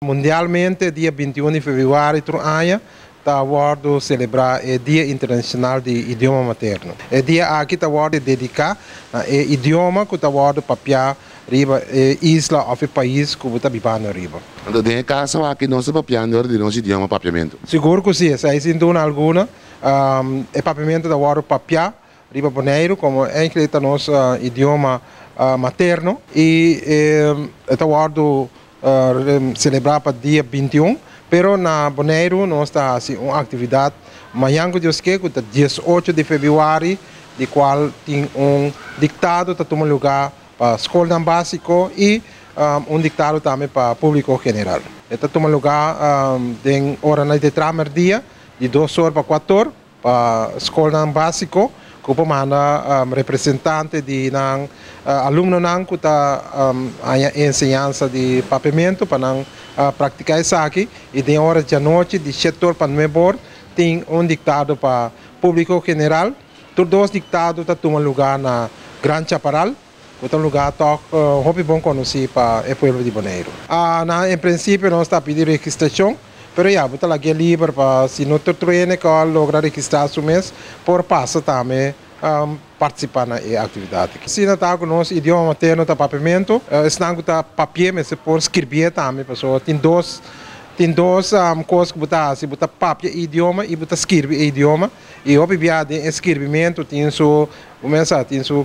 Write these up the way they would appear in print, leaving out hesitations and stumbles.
Mundialmente, dia 21 di februari tur aña ta wordo celebra e Dia Internacional di Idioma Materno. E dia aki ta wordo dedica na e idioma cu ta wordo papia riba e isla of e pais cu bo ta bibando riba. Anto den e caso aki nos ta papiando ora di nos idioma Papiamento. Sigur cu si, esai sin duda alguna. E Papiamento ta wordo papia riba Boneiru como eigenlijk ta nos idioma materno y e ta wordo selebrá pa dia 21, pero na Boneiru nos ta hasi un aktividat mañan ku Dios ke, ku ta 18 di febrüari, di kual tin un diktado ta tuma lugá pa skolnan básiko i un diktado tambe pa públiko general. E ta tuma lugá den oranan di tramèrdia, di 2 or pa 4 or, pa skolnan básiko, ku por manda representante di nan alumnonan ku ta haña enseñansa di Papiamentu pa nan praktiká esaki, i den ora djanochi di 7 or pa 9 or tin un diktado pa públiko general. Tur dos diktado ta tuma lugá na Gran Chaparral, ku ta un lugá tòg hopi bon konosí pa e pueblo di Boneiru. Na en prinsipio nos ta pidi registrashon, pero ya, bo ta lag'é liber pa si no tur hende ku a logra registrá su mes por pasa tambe partisipá na e aktividat aki. Asina ta ku nos idioma materno ta Papiamentu, esnan ku ta papi'é mester por skirbié tambe, pasobra tin dos kos ku bo ta hasi: bo ta papia e idioma i bo ta skirbi e idioma, i hopi bia den e skirbimentu tin su, kuminsá, tin su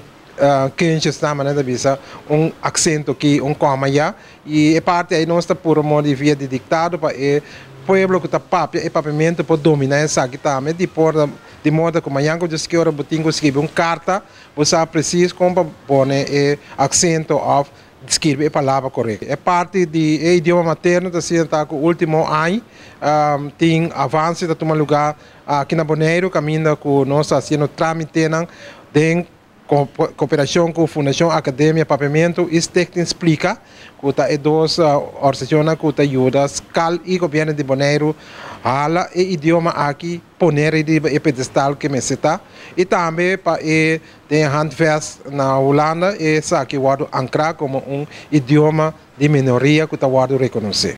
kentjes na manera bisa un aksento aki, un koma ya, i e parti ei nos ta puro modo via di diktado pa e pueblo ku ta papia e Papiamentu por dominá esaki tambe, di modo ku mañan ku Dios ke, ora bo tin ku skirbi un karta, bo sa presis kon pa pone e aksento òf skirbi e palabra korekto. E parti di e idioma materno ta asina ta ku último aña tin avanse ta tuma lugá aki na Boneiru, kaminda ku nos ta hasiendo trámitenan den kooperashon ku Fundashon Akademia Papiamentu i Stichting Splika, ku ta e dos organisashonnan ku ta yuda skal i gobièrnu di Boneiru hala e idioma aki pone riba e pedestal ku mester ta, i tambe pa e den Handvest na Hulanda esaki wòrdu ankrá komo un idioma di minoria ku ta wòrdu rekonosé.